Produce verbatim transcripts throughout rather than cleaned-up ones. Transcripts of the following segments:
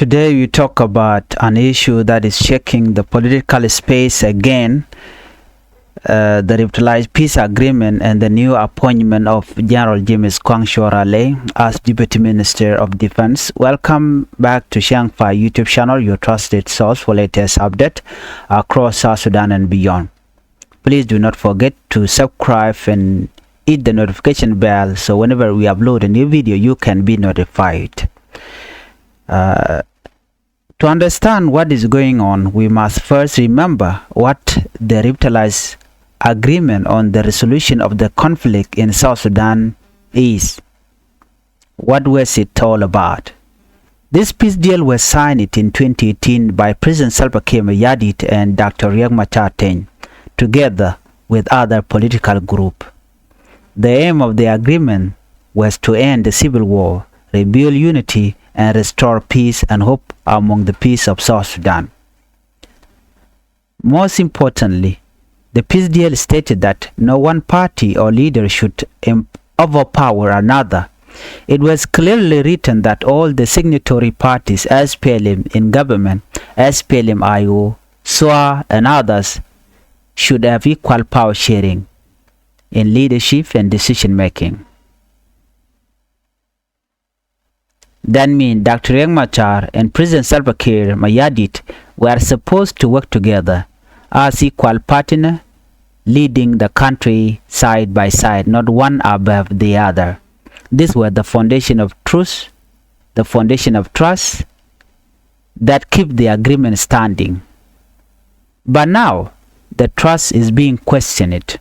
Today we talk about an issue that is shaking the political space again, uh, the revitalized peace agreement and the new appointment of General James Kuang Shuar Alei as Deputy Minister of Defense. Welcome back to Chiang Fai YouTube channel, your trusted source for latest update across South Sudan and beyond. Please do not forget to subscribe and hit the notification bell, so whenever we upload a new video, you can be notified. Uh, to understand what is going on, we must first remember what the revitalized agreement on the resolution of the conflict in South Sudan is. What was it all about? This peace deal was signed in twenty eighteen by President Salva Kiir Mayardit and Doctor Riek Machar Teny, together with other political groups. The aim of the agreement was to end the civil war, rebuild unity, and restore peace and hope among the peace of South Sudan. Most importantly, the peace deal stated that no one party or leader should im- overpower another. It was clearly written that all the signatory parties, S P L M in government, S P L M I O, S O A, and others, should have equal power sharing in leadership and decision making. That means Doctor Riek Machar and President Salva Kiir Mayardit were supposed to work together as equal partner, leading the country side by side, not one above the other. This was the foundation of truth, the foundation of trust that keep the agreement standing. But now, the trust is being questioned.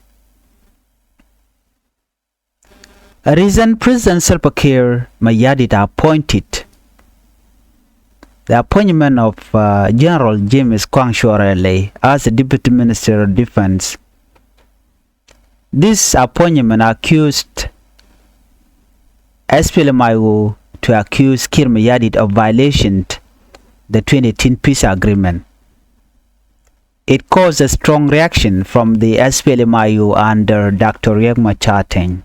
Recent President Salva Kiir Mayardit appointed the appointment of uh, General James Kuang Shuar Alei as the Deputy Minister of Defense. This appointment accused S P L M I O to accuse Kiir Mayardit of violation the twenty eighteen peace agreement. It caused a strong reaction from the S P L M I O under Doctor Riek Machar Teny.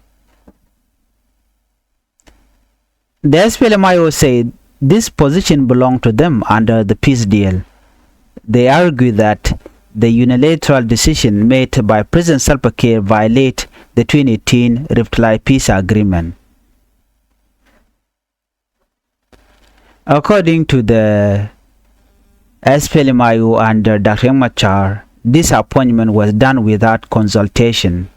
The S P L M I O said this position belonged to them under the peace deal. They argue that the unilateral decision made by President Salva Kiir violate the twenty eighteen Revitalized Peace Agreement. According to the S P L M I O under Doctor Riek Machar, this appointment was done without consultation,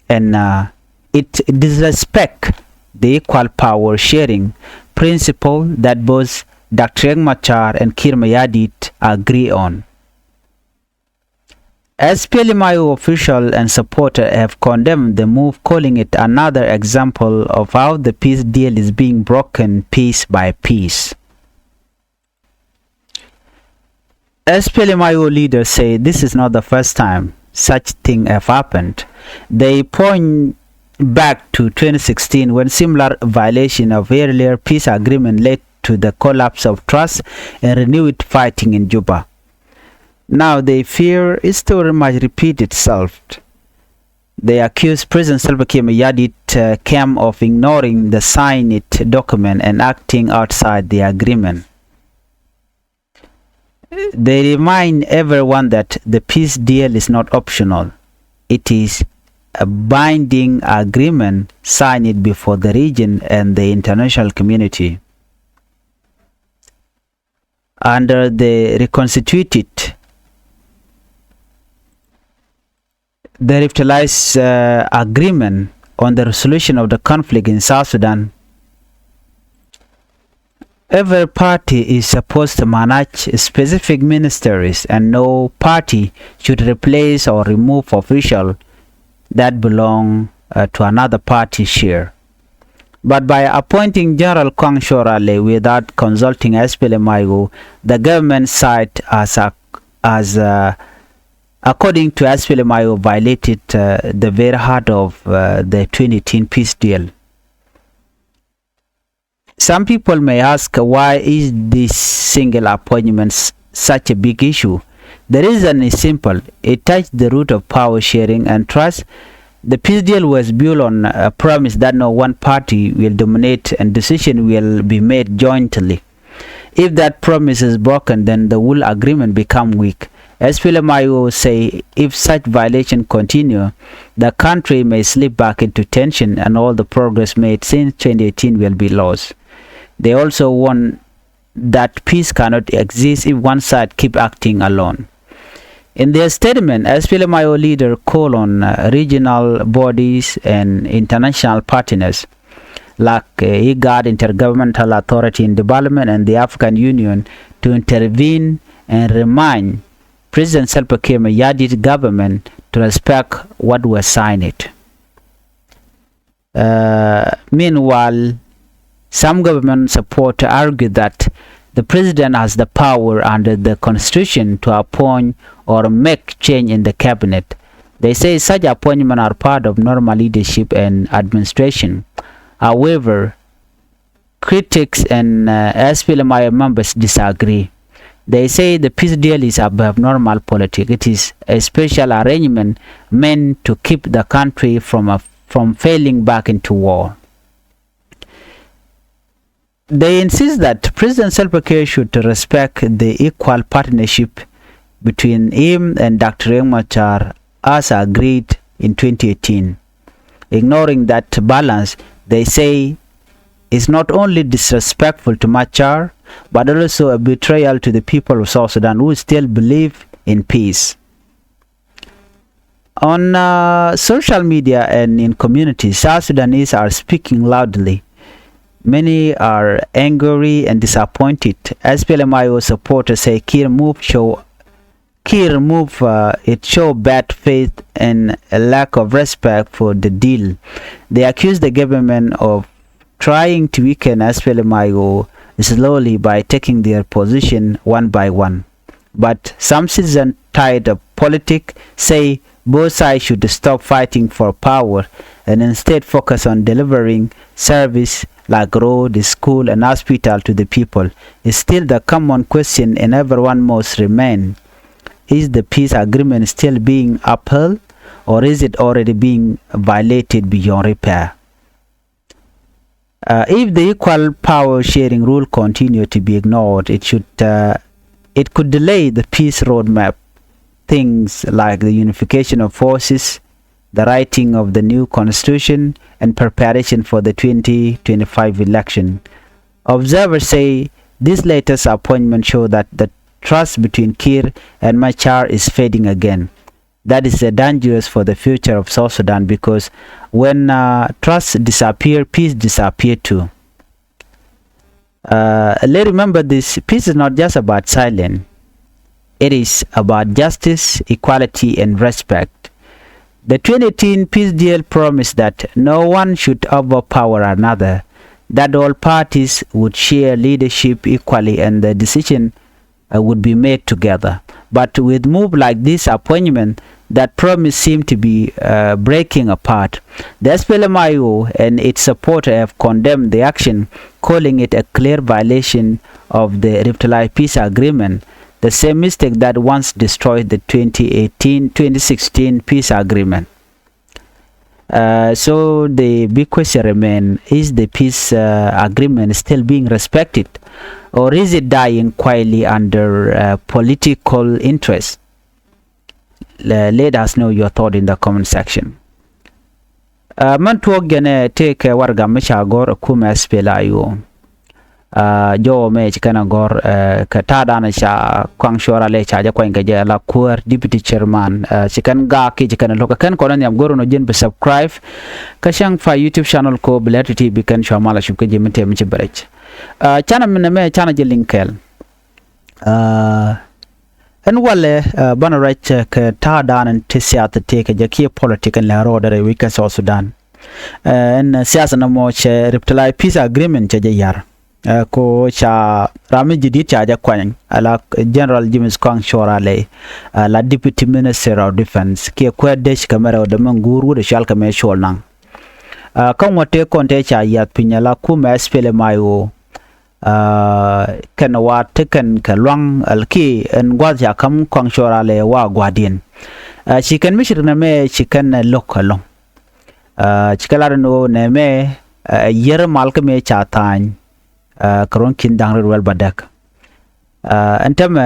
and uh, it disrespect the equal power sharing principle that both Doctor Riek Machar and Kiir Mayardit agree on. S P L M I O official and supporter have condemned the move, calling it another example of how the peace deal is being broken piece by piece. S P L M I O leaders say this is not the first time such thing have happened. They point back to twenty sixteen, when similar violation of earlier peace agreement led to the collapse of trust and renewed fighting in Juba. Now they fear history might repeat itself. They accuse President Salva Kiir Mayardit uh, camp of ignoring the signed document and acting outside the agreement. They remind everyone that the peace deal is not optional. It is a binding agreement signed before the region and the international community. Under the reconstituted, the revitalized uh, agreement on the resolution of the conflict in South Sudan, every party is supposed to manage specific ministries, and no party should replace or remove official that belong uh, to another party share. But by appointing General Kuang Shuar Alei without consulting S P L M I O, the government side has, a, has uh, according to S P L M I O, violated uh, the very heart of uh, the twenty eighteen peace deal. Some people may ask, why is this single appointment s- such a big issue? The reason is simple. It touched the root of power sharing and trust. The peace deal was built on a promise that no one party will dominate and decision will be made jointly. If that promise is broken, then the whole agreement become weak. S P L M I O say if such violation continue, the country may slip back into tension and all the progress made since twenty eighteen will be lost. They also warn that peace cannot exist if one side keep acting alone. In their statement, S P L M I O leader call on uh, regional bodies and international partners like uh, IGAD, Intergovernmental Authority in Development, and the African Union to intervene and remind President Salva Kiir Mayardit government to respect what was signed. Uh, meanwhile, some government supporters argue that the president has the power under the constitution to appoint or make change in the cabinet. They say such appointments are part of normal leadership and administration. However, critics and uh, S P L M I O members disagree. They say the peace deal is above normal politics. It is a special arrangement meant to keep the country from a, from falling back into war. They insist that President Salva Kiir should respect the equal partnership between him and Doctor Riek Machar as agreed in twenty eighteen. Ignoring that balance, they say is not only disrespectful to Machar, but also a betrayal to the people of South Sudan who still believe in peace. On uh, social media and in communities, South Sudanese are speaking loudly. Many are angry and disappointed. S P L M I O supporters say Kiir move show Kiir move uh, it show bad faith and a lack of respect for the deal. They accuse the government of trying to weaken S P L M I O slowly by taking their position one by one. But some citizens tired of politics say both sides should stop fighting for power and instead focus on delivering service like road, school, and hospital to the people. Still, the common question in everyone must remain, is the peace agreement still being upheld, or is it already being violated beyond repair? Uh, if the equal power sharing rule continue to be ignored, it should uh, it could delay the peace roadmap. Things like the unification of forces, the writing of the new constitution, and preparation for the twenty twenty-five election. Observers say this latest appointment show that the trust between Kiir and Machar is fading again. That is uh, dangerous for the future of South Sudan, because when uh, trust disappear, peace disappear too. Uh, let's remember this, peace is not just about silence. It is about justice, equality, and respect. The twenty eighteen peace deal promised that no one should overpower another, that all parties would share leadership equally, and the decision uh, would be made together. But with move like this appointment, that promise seem to be uh, breaking apart. The S P L M I O and its supporters have condemned the action, calling it a clear violation of the Revitalized Peace Agreement, the same mistake that once destroyed the twenty eighteen twenty sixteen peace agreement. Uh, so the big question remain, is the peace uh, agreement still being respected, or is it dying quietly under uh, political interest? Uh, let us know your thought in the comment section. Uh, mɛn tuɔɔk jɛn ɛ tëëkɛ warɛga mi ca gɔ̱r ɛ kumɛ S P L M I O. Uh, jɔwä mɛ ci kɛn a gɔ̱r uh, kɛ ta̱a̱ danɛ ca Kuaŋ Cuɔr Alɛ ca jɛ kuany kɛ jɛ la kuäär deputy chairman uh, ci kɛn gaak ki ci kɛn a lo̱k kɛ kɛn kɔn a nhiam go̱r nɔ ji̱n bi subscribe. Kä cäŋ pa YouTube channel ko bi lɛr ti ti bi kɛn cua mal a cup kä ji̱ mi tëë mi ci bɛ rɛc. Uh, canɛ mi nɛ mɛ canɛ jɛ liŋ kɛɛl. Uh, ɛn walɛ uh, banɛ rɛc uh, kɛ ta̱a̱ danɛ ti siath tëëkɛ jɛ kiɛ politik ɛn lɛ rɔɔdɛ rɛy wi̱c kɛ South Sudan. Uh, ɛn siath nɛ mɔ cɛ Revitalized Peace Agreement cɛ jɛ yar. Ɛ ko ca ram mi ji̱ di̱t ca jɛ kuany ala General James Kuaŋ Cuɔr Alɛ ala Deputy Minister of Defense kiɛ kuɛ dec kɛ mɛ rɛw dämɛ ŋuur wut ɛ cual kɛ mɛ cuɔl naŋ. Kä ŋuɔ̱t tëë kɔn tëë ca yiath piny ala kumɛ S P L M I O kɛn wa tekɛn kɛ luaŋ al kiɛ ɛn gua̱th ca ka̱m Kuaŋ Cuɔr Alɛ wa gua̱diɛn. Ci kɛn mi ci ri nɛ mɛ ci kɛn ɛ lo̱k ɛlɔ̱ŋ. Ci kɛ lat ɛn ɣöö nɛ mɛ ɛ yier mal kä mɛ ca tha̱a̱ny. Kɛ ruɔ̱n ki̱n da̱ŋ rɛw ruɛl bädäk. Ɛn tämɛ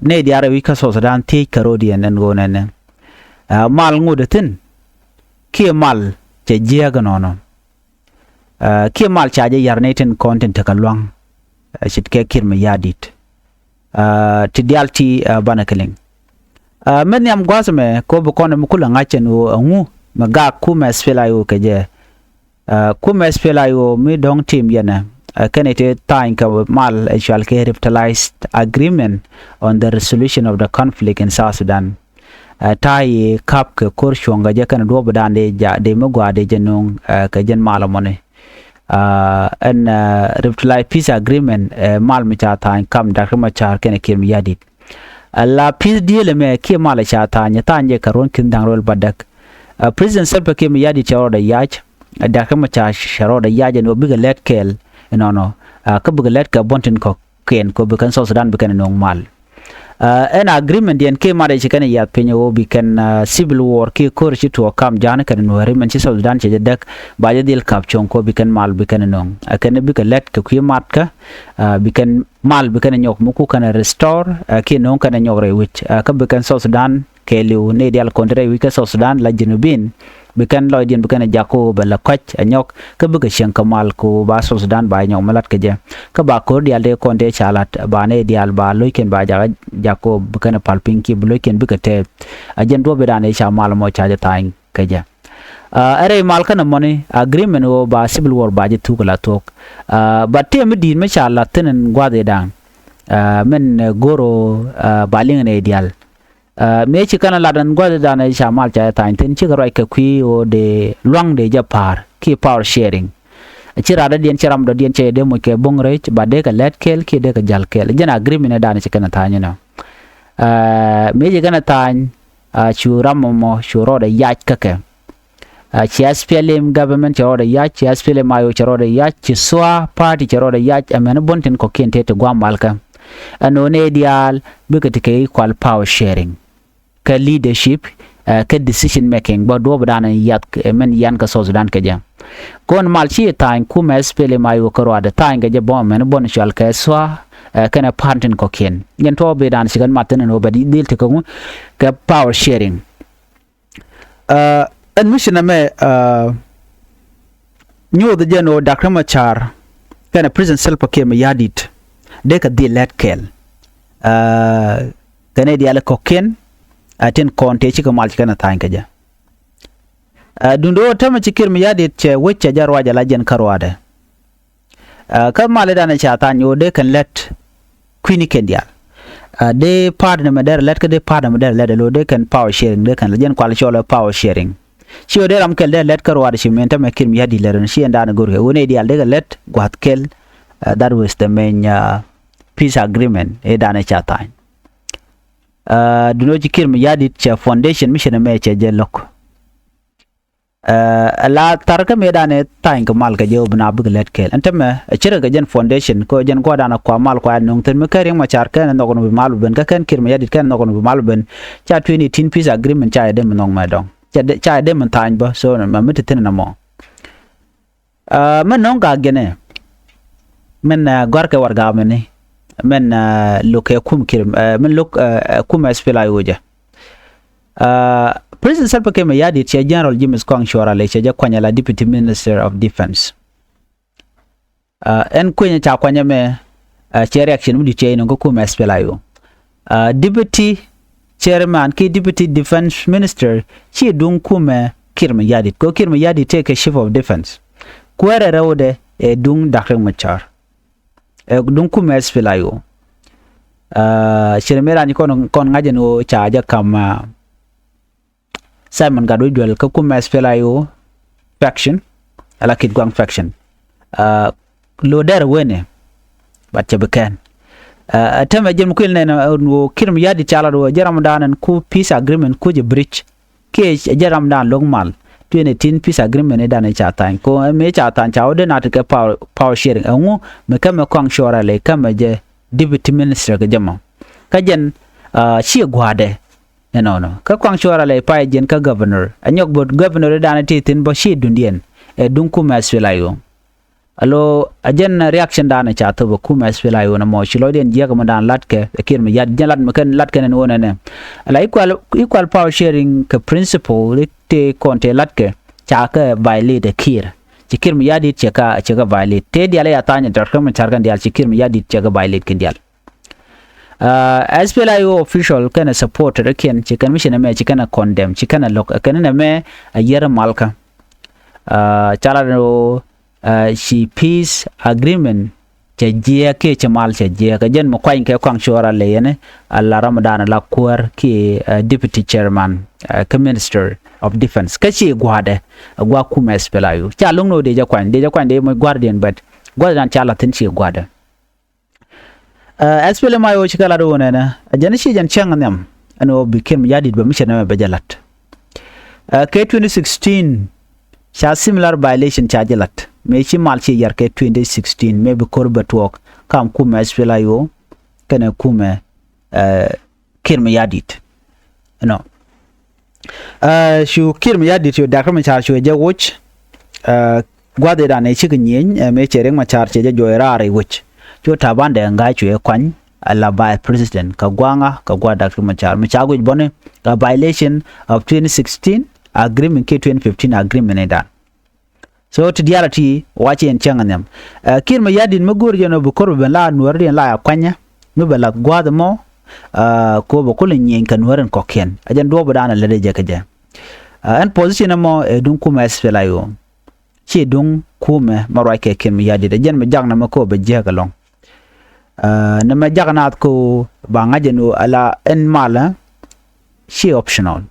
nɛy diaal rɛy wi̱c kä South Sudan thiec kɛ ro̱diɛn ɛn ɣöö nɛnɛ, mal ŋot ɛ thi̱n kiɛ mal cɛ jiääk ɛnɔnɔ, kiɛ mal ca jɛ ya̱r nɛy tin kɔn tin tekɛ lua̱ŋ, ce̱tkɛ Kiir Mayardit. Ti diaal ti banɛ kɛ liŋ. Mɛ nhiam gua̱a̱th ɛmɛ kɛ ɣöö bi kɔn ɛmɛ kulɛ ŋa̱c ɛn ɣöö ɛŋu mɛ gak kumɛ SPLA-IO kɛ jɛ. Kumɛ SPLA-IO mi dɔ̱ŋ tim yɛnɛ kɛnɛ ti tha̱a̱ny kɛ mal ɛ cɔal kɛ Revitalized Agreement on the Resolution of the Conflict in South Sudan. Ta̱a̱ i̱ ka̱p kɛ ko̱r cuɔ̱ŋ kɛ jɛ kɛnɛ duɔ̱ɔ̱pdan dee ja dee mi gɔaa dee jɛ nöŋ kɛ jɛn mal ɛmɔni. Ɛn Revitalized Peace Agreement ɛ mal mi ca tha̱a̱ny kam Dak Riek Machar kɛnɛ Kiir Mayardit. Ala peace deal ɛmɛ kiɛ mal ca tha̱a̱ny, tha̱a̱ny jɛ kɛ ruɔ̱n ki̱n da̱ŋ rɛw bädäk. President Salva Kiir Mayardit cɛ rɔɔdɛ yac, Dak Riek Machar cɛ rɔɔdɛ yac ɛn ɣöö bikɛ lät kɛɛl ɛnɔnɔ, kä bikɛ lät kɛ buɔ̱n tin kɔ̱kiɛn kɛ ɣöö bi kɛn South Sudan bi kɛn nöŋ mal. Ɛn agreement diɛn kiɛ mal ɛ ci kɛn yath piny ɣöö bi kɛn civil war kiɛ ko̱r ci tuɔɔk kam ja̱a̱n kɛn Nuääri mɛn ci South Sudan cɛ jɛ däk ba jɛ dhil ka̱p cuɔ̱ŋ kɛ ɣöö bi kɛn mal bi kɛn nöŋ. Ɛ kɛn bikɛ lät kɛ kui̱ matkä, bi kɛn mal bi kɛn nyɔk mi ku kɛn restore kiɛ no̱o̱ŋ kɛn nyɔk rɛy wi̱c kä bi kɛn South Sudan kɛɛliw nɛy diaal kɔn ti rɛy wi̱c kä South Sudan la Junubin. Bi kɛn lɔcdiɛn bi kɛn jaku bɛ la kɔc a nyɔk kä bikɛ cieŋ kɛ mal ku ba South Sudan ba nyɔk mi lat kɛ jɛ. Kä ba ko̱r diaal dee kɔn dee ca lat ba nɛy diaal ba lo̱ckiɛn ba jakä jaku bi kɛn pal piny kiɛ bi lo̱ckiɛn bikɛ tɛɛp. A jɛn duɔ̱pidan i̱ ca mal mɔ ca jɛ tha̱a̱ny kɛ jɛ. Ɛ rɛy mal kɛnɛ mɔni agreement ɣöö ba civil war ba jɛ thuk la thuɔ̱k. But tëë mi di̱i̱t mi ca la̱th thi̱n ɛn gua̱th i̱ da̱a̱ŋ min go̱r ɣöö ba liŋ nɛy diaal. Mëë ci kɛn a la̱t ɛn gua̱th i̱ da̱a̱ŋ ca mal ca jɛ tha̱a̱ny thi̱n cikɛ ruac kɛ kui̱ ɣöö dee lua̱ŋ dee jɛ pa̱a̱r kiɛ power sharing. Ci rat dɔ̱diɛn ci ram dɔ̱diɛn cɛ dee moc kɛ bo̱ŋ rɛc ba dee kɛ lät kɛɛl kiɛ dee kɛ ja̱l kɛɛl jɛn agreement i̱ da̱a̱n ci kɛn a tha̱a̱ny inɔ. Mëë ci kɛn a tha̱a̱ny cu ram mɔmɔ cu rɔɔdɛ yac kä kɛ. Ci SPLM government cɛ rɔɔdɛ yac, ci SPLM-IO cɛ rɔɔdɛ yac, ci SSOA party cɛ rɔɔdɛ yac. Ɛmɛn buɔ̱n tin kɔ̱kiɛn tëë ti gua̱a̱m malkä ɛn ɣöö nɛy diaal bikɛ ti kɛ equal power sharing kɛ leadership kɛ decision making bä duɔ̱ɔ̱pdan in yath ɛmɛn yan kä South Sudan kɛ jɛ. Kɔn mal ci tha̱a̱ny kumɛ SPLM-IO kä ruaadɛ tha̱a̱ny kɛ jɛ bä ɛmɛn buɔ̱n cɔal kɛ SSOA kɛnɛ party tin kɔ̱kiɛn. Jɛn tuɔɔk bidan ci kɛn mat thi̱n ɛn ɣöö bɛ dhil ti kɛ ŋu kɛ power sharing. Ɛn mi ci nɛmɛ nyuuth jɛn ɣöö Dak Riek Machar kɛnɛ President Salva Kiir Mayardit dee kɛ dhil lät kɛɛl kɛnɛ diaal kɔ̱kiɛn. Tin kɔn tëë cikɛ mal ci kɛn a tha̱a̱ny kɛ jɛ. Duundɛ ɣöö tämɛ ci Kiir Mayardit cɛ wec cɛ jɛ ruac ala jɛn kä ruaadɛ. Kä malidan ca tha̱a̱ny ɣöö dee kɛn lät kui̱ni kɛn diaal. Dee part ni mɛ derɛ lät kä dee part ni mɛ derɛ lät ɛlɔ dee kɛn power sharing dee kɛn lät jɛn kual cɔl ɛ power sharing. Ci ɣöö dee ram kɛl dee lät kä ruaadɛ ci mɛn tämɛ Kiir Mayardit lät ɛn ci ɛn daanɛ go̱rkɛ ɣöö nɛy diaal dee kɛ lät gua̱th kɛl. That was the main peace agreement ëë daanɛ ca tha̱a̱ny. Duundɛ ɣöö ci Kiir Mayardit cɛ foundation mi ci nɛmɛ cɛ jɛ lo̱k. Ɛ la thar kä mëëdan ɛ tha̱a̱ny kɛ mal kɛ jɛ ɣöö bi na bikɛ lät kɛɛl ɛn tämɛ ɛ ce̱tkɛ kɛ jɛn foundation kɛ ɣöö jɛn gua̱a̱rdan ɛ kua mal kua ɛ nöŋ thi̱n mi kä Riek Machar kɛn ɛ nhɔk ni bi mal bi ben kä kɛn Kiir Mayardit kɛn ɛ nhɔk ni bi mal bi ben. Ca twenty eighteen peace agreement ca yɛ dee mi nhɔk mɛ dɔ̱ŋ ca yɛ dee mi tha̱a̱ny bä so mɛ mi te thi̱n ɛn ɛmɔ. Mɛn nɔŋ gak jɛnɛ mɛn gɔ̱a̱rkɛ warɛgak mɛni mɛn lo̱k kɛ kum Kiir mɛn lo̱k kum SPLA-IO jɛ. President Salva Kiir Mayardit cɛ General James Kong Cuɔra lɛ cɛ jɛ kuany ala Deputy Minister of Defense. Ɛn kuenyɛ ca kuanyɛ mɛ cɛ reaction mi di̱t cɛ inɔ kä kum SPLA-IO. Deputy Chairman ki Deputy Defense Minister ci duŋ kumɛ Kiir Mayardit kɛ Kiir Mayardit tëë kɛ Chief of Defense. Kuäärɛ rɛwdɛ ɛ duŋ Dak Riek Machar. Ɛ duŋ kumɛ SPLA-IO. Cɛ mɛ ran kɔn kɔn ŋa̱c ɛn ɣöö ca jɛ kam Simon Gatwec Dual kä kumɛ SPLA-IO faction ala Kitgwang faction. Lo dɛr wenɛ but cɛ bi kɛn ɛ tämɛ jɛn mi kuil nɛn ɣöö Kiir Mayardit ca lat ɣöö jɛ ramdan ɛn ku peace agreement ku jɛ bridge. Kiɛ jɛ ramdan lo̱k mal twenty eighteen peace agreement i̱ dan i̱ ca tha̱a̱ny ko ɛ mëë ca tha̱a̱ny ca wä dee na ti kɛ power sharing ɛŋu mi kämɛ Kong Cuɔra lɛ kämɛ jɛ Deputy Minister kɛ jɛ mɔ. Kä jɛn ci gua̱a̱dɛ ɛnɔnɔ kä Kong Cuɔra lɛ pay jɛn kä Governor ɛ nyɔk bot Governor i̱ dan i̱ ti thi̱n bä ci dundiɛn ɛ duŋ kumɛ SPLA-IO. Alo, a jɛn reaction danɛ ca thop ɛ kumɛ SPLA-IO nɛ mɔ, ci lɔcdiɛn jiɛk mɛ dan latkɛ ɛ Kiir Mayardit, jɛn lat mɛ kɛn latkɛ nɛn wonɛ nɛ. Ala equal, equal power sharing kɛ principle ri tëë kɔn tëë latkɛ ca kɛ violate ɛ Kiir. Ci Kiir Mayardit cɛ ka, cɛ kɛ violate. Tëë dial ya thany dɔr kä mɛ car kɛn dial ci Kiir Mayardit cɛ kɛ violate kɛn dial. Uh, SPLA-IO official kɛnɛ supporter kiɛn ci kɛn mission mɛ ci kɛnɛ condemn ci kɛnɛ lock kɛn nɛ mɛ a yɛr malkä. Uh, ca lat nɛ woo uh, ci peace agreement cɛ jiɛk kiɛ ci mal cɛ jiɛk. Kɛ jɛn mi kuany kɛ kɔaŋ cuɔr a leyɛni a la Ramadan la kuäär kiɛ uh, deputy chairman uh, kɛ minister of defense. Kä ci gua̱dɛ a gua̱ kumɛ SPLA-IO. Ca luŋ ni wä dee jɛ kuany, dee jɛ kuany dee moc gua̱dɛ diɛn, but gua̱dɛ dan ca la thi̱n ci gua̱dɛ. Uh, SPLA-IO ci kɛ lat wä nɛnɛ a jɛn ci jɛn cäŋ nhiam ɛn wä bi Kiir Mayardit bɛ mi cɛ nɛmɛ bɛ jɛ lat. Uh, kɛ twenty sixteen ca similar violation ca jɛ lat. Mëë ci mal ci yar kɛ twenty sixteen mëë bi ko̱r bɛ tuɔɔk kam kumɛ SPLA-IO kɛnɛ kumɛ uh, Kiir Mayardit. Ɛnɔ. Uh, cu Kiir Mayardit cu Dr. Machar cu jɛ woc. Uh, gua̱dhi dan ɛ cikɛ nyieny ɛ mëë cɛ Riek Machar cɛ jɛ juɔc raar i̱ woc. Cu Taban Deng Gai cu ɛ kuany a la vice president kɛ gua̱a̱ŋa kɛ gua̱a̱ Dr. Machar. Mi ca guic bɔni a violation of twenty sixteen agreement kiɛ twenty fifteen agreement i̱ dan. So ti diaal a ti wac in cäŋ a nhiam. Uh, Kiir Mayardit mi go̱o̱r jɛn ɔ bi ko̱r bi ben la nuäär diɛn la a kuanyä mi bɛ lath gua̱a̱th ɛmɔ. Uh, ko bɛ kulɛ nyieny kɛ nuäär in kɔ̱kiɛn a jɛn duɔ̱ɔ̱p dan a lätdɛ jɛ kɛ jɛ. Uh, ɛn position ɛmɔ ɛ duŋ kumɛ SPLA-IO. Ci duŋ kumɛ mɛ ruac kɛ Kiir Mayardit a jɛn mi jak nɛ mɛ ko bɛ jiäk ɛlɔ̱ŋ. Uh, nɛ mɛ jak naath ko ba ŋa̱c jɛn ɔ ala ɛn malä. Ci optional.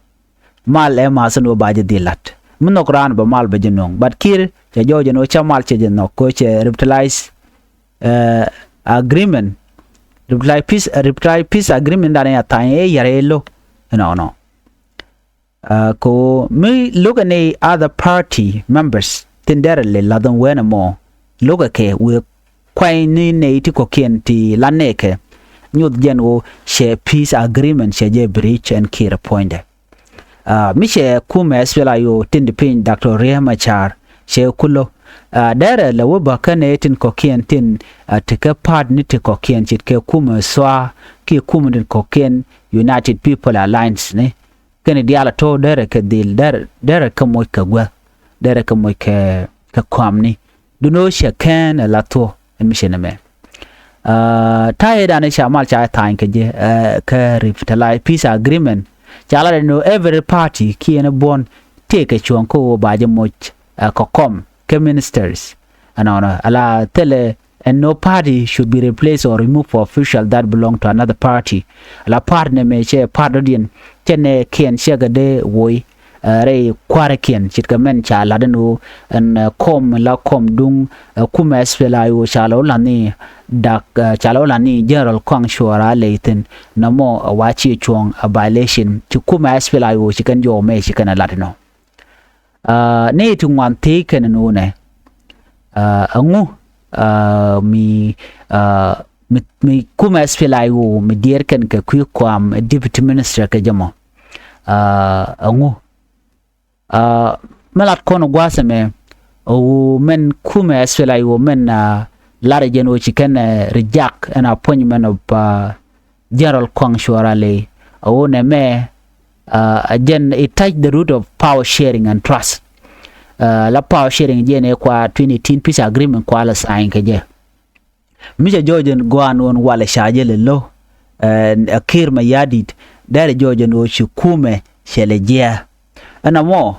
Mal ɛ ma̱a̱th ni wä ba jɛ dhil la̱t mi nhɔk raan bɛ mal bɛ jɛ nöŋ. But Kiir cɛ jɔw jɛ ni wä cä mal cɛ jɛ nhɔk ko cɛ revitalize uh, agreement. Revitalize peace, uh, revitalize peace agreement dan ya tha̱a̱ny ɛ yɛr ɛ lo̱. Nɔ nɔ. Uh, ko mi lo̱kɛ ni other party members thin derɛ lɛ la̱th ɛn wen ɛmɔ lo̱kɛ kɛ wëë kuany ni nɛy ti kɔ̱kiɛn ti la nɛɛkɛ nyoth jɛn ɣöö cɛ peace agreement cɛ jɛ breach ɛn Kiir puɔ̱nydɛ. Uh, mi cɛ kumɛ SPLA-IO tin di piny Doctor Riek Machar cɛ kulɔ. Uh, derɛ lɛ wä bä kɛnɛ tin kɔ̱kiɛn tin uh, ti kɛ part ni ti kɔ̱kiɛn cit kɛ kumɛ SSOA kiɛ kumɛ tin kɔ̱kiɛn United People Alliance ni. Kɛnɛ diaal a to̱ derɛ kɛ dhil derɛ, derɛ kɛ moc kɛ guäth derɛ kɛ moc kɛ, kɛ kɔamni. Duno cɛ kɛn ɛ la thuɔ ɛn mi cɛ nɛ mɛ. Uh, ta̱yɛ dan ɛ ca mal ca tha̱a̱ny kɛ jɛ uh, kɛ revitalize peace agreement. Ca la dɛ ni every party kiɛn buɔ̱n tëëkɛ cuɔ̱ŋ kä ɣöö ba jɛ moc uh, kɛ kɔm kɛ ministers. Ɛnɔnɔ ala thilɛ and no party should be replaced or removed for official that belong to another party. La party nɛ mɛ cɛ party dɔ̱diɛn cɛ nɛ kiɛn cɛ kɛ dee woc rɛy kua̱rikiɛn ce̱tkɛ mɛn ca lat ɛn ɣöö ɛn kɔm la kɔm duŋ kumɛ SPLA-IO ca lɛ wä la̱th ni dak ca lɛ wä la̱th ni General Kuaŋ Cuɔra ley thi̱n. Nɔmɔ a wa ci cuɔ̱ŋ a violation ci kumɛ SPLA-IO ci kɛn jɔw mɛ ci kɛn a lat ɛnɔ. Ni ti ŋuan thiec kɛn nunɛ ɛŋu mi mi mi kumɛ SPLA-IO mi diɛɛr kɛn kɛ kui̱ kuam deputy minister kɛ jɛ mɔ. Ɛŋu mi lat kɔn gua̱a̱th ɛmɛ ɣöö mɛn kumɛ SPLA-IO mɛn lar jɛn ɣöö ci kɛn reject an appointment of General Kuaŋ Cuɔra ley a wunɛ mɛ a jɛn it touch the root of power sharing and trust. La power sharing jɛn ɛ kua twenty eighteen peace agreement kua la sign kɛ jɛ. Mi cɛ jɔɔc jɛn gɔaa ni wun walɛ ca jɛ lɛ lo̱ ɛ Kiir Mayardit derɛ jɔɔc jɛn ɣöö ci kumɛ cɛ lɛ jiɛɛ. Ɛn amɔ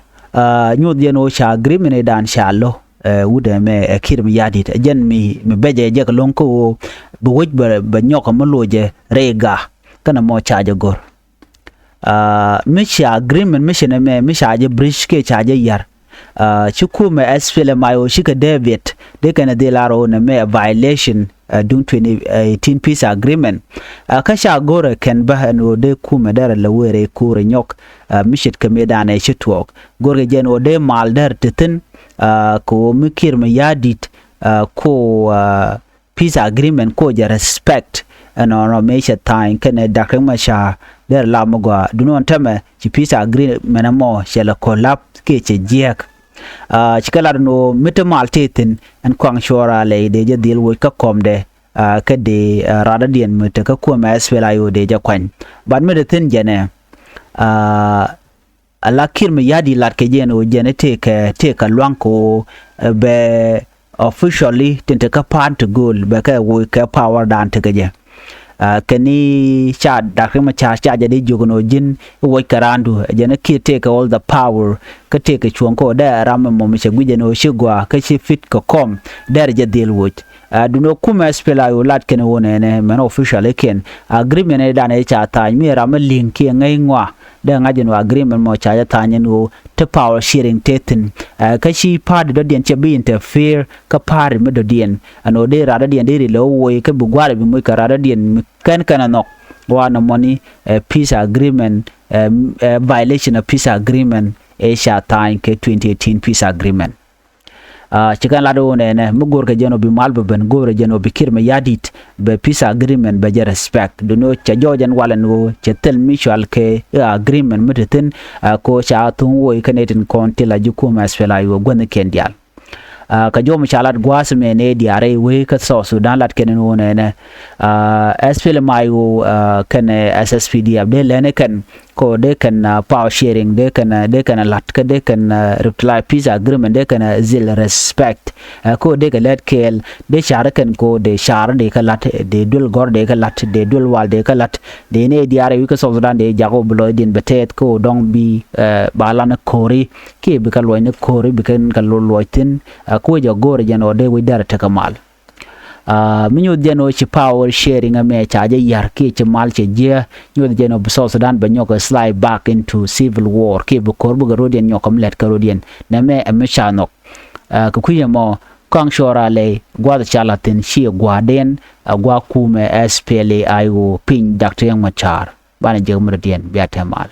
nyuth jɛn ɣöö ca agreement idan ca lo̱ ɛ wut ɛmɛ ɛ Kiir Mayardit ɛ jɛn mi mi bɛcɛ jɛ kɛ lo̱ŋ kä ɣöö bi wec bɛ nyɔk ɛ mi lo̱cɛ rɛy ga̱a̱. Kɛn amɔ ca jɛ go̱r mi ca agreement mi cɛ nɛ mɛ mi ca jɛ breach kiɛ ca jɛ yar. Ci kumɛ SPLM-IO cikɛ dee biɛt dee kɛn ɛ dhil a rɔw nɛ mɛ violation duŋ twenty eighteen peace agreement. Kä ca go̱rɛ kɛn bä ɛn ɣöö dee kumɛ derɛ lɛ wëë rɛy ko̱rɛ nyɔk mi ce̱tkɛ mëë danɛ ci tuɔɔk. Go̱rkɛ jɛn ɣöö dee mal derɛ te thi̱n kɛ ɣöö mi Kiir Mayardit ko peace agreement ko jɛ respect. Ɛnɔnɔ mëë cɛ tha̱a̱ny kɛnɛ Doctor Riek Machar derɛ la mi gɔaa duundɛ ɣän täämɛ ci peace agreement ɛmɔ cɛ lɛ collapse kiɛ cɛ jiɛɛk. Ci kɛ lat ni ɣöö mi te mal tëë thi̱n ɛn kɔaŋ cuɔra lɛy dee jɛ dhil woc kä kɔmdɛ, kä dee radädiɛn mi te kä kuämɛ SPLA-IO dee jɛ kuany. But mi te thi̱n jɛnɛ, ala Kiir Mayardit lat kɛ jɛn ɣöö jɛn tëëkɛ tëëkɛ lua̱ŋ kɛ ɣöö bɛ officially tin te kä pa̱a̱n ti gööl bɛ kɛ woc kɛ power dan tekɛ jɛ. Kɛn i̱ ca Doctor Riek Machar ca jɛ di jiök ni ɣöö ji̱n i̱ woc kɛ raandu, jɛn i̱ Kiir tëëkɛ all the power, kä tëëkɛ cuɔ̱ŋ kä ɣöö dee ram ɛmɔ mi cɛ gui̱c jɛ ni ɣöö ci gɔaa kä ci fit kɛ kɔm, dee rɛ jɛ dhil woc. Duundɛ kumɛ SPLA-IO lat kɛn ɣöö nɛnɛ mɛn officially kɛn agreement ɛ dan ɛ ca tha̱a̱ny mi ram mi li̱ŋ kiɛ ŋäc ŋɔa, dee ŋa̱c ɛn ɣöö agreement mɔ ca jɛ tha̱a̱ny ɛn ɣöö te power sharing te thi̱n. Kä ci party dɔ̱diɛn cɛ bi interfere kä party mi dɔ̱diɛn, ɛn ɣöö dee rat dɔ̱diɛn dee ri lɛ woc kä bi gua̱a̱r bi moc kɛ rat dɔ̱diɛn mi kɛn kɛn ɛ nhɔk. Wa nɔmɔni peace agreement, violation of peace agreement ɛ ca tha̱a̱ny kɛ twenty eighteen peace agreement. Ci kɛn lat ɣöö nɛnɛ mi go̱o̱rkɛ jɛn ɣöö bi mal bɛ ben, go̱o̱rɛ jɛn ɣöö bi Kiir Mayardit bɛ peace agreement bɛ jɛ respect. Duundɛ ɣöö cɛ jɔɔc ɛn walɛ ni ɣöö cɛ thil mutual kɛ agreement mi te thi̱n. Kɛ ɣöö ca thuŋ woc kä nɛy tin kɔn ti la ji̱ kumɛ SPLA-IO guäthnikiɛn diaal. Kɛ jɔw mi ca lat gua̱a̱th mɛ nɛy diaal rɛy wee kä South Sudan lat kɛn ni ɣöö nɛnɛ SPLM-IO kɛnɛ SSPDF dee lɛni kɛn kɛ ɣöö dee kɛn power sharing, dee kɛn dee kɛn la̱t kä dee kɛn revitalize peace agreement, dee kɛn dhil respect. Kɛ ɣöö dee kɛ lät kɛɛl, dee ca̱r kɛn kɛ ɣöö dee ca̱r dee kɛ la̱t, dee duel gɔ̱r dee kɛ la̱t, dee duel wal dee kɛ la̱t, dee nɛy diaal rɛy wee kä South Sudan dee jak ɣöö bi lɔcdiɛn bɛ tɛth kɛ ɣöö dɔ̱ŋ bi ba la̱t ni ko̱ri kiɛ bi kɛ luɔc ni ko̱ri bi kɛn kɛ luɔc thi̱n. Kɛ ɣöö jɛ go̱o̱rɛ jɛn ɣöö dee wec dɛrɛ tekɛ mal. Mi nyuth jɛn ɣöö ci power sharing ɛmɛ ca jɛ ya̱r kiɛ ci mal cɛ jiɛ, nyuth jɛn ɣöö bi South Sudan bɛ nyɔk slide back into civil war kiɛ bi ko̱r bikɛ rɔ̱diɛn nyɔk kɛ mi lɛt kɛ rɔ̱diɛn. Nɛmɛ ɛ mi ca nhɔk. Kɛ kui̱ ɛmɔ kɔaŋ cuɔra lɛy gua̱th ca la̱t thi̱n ciɛ gua̱a̱rdiɛn, ɛ gua̱a̱ kumɛ SPLA-IO piny Doctor Riek Machar. Banɛ jek mi rɔ̱diɛn bia te mal.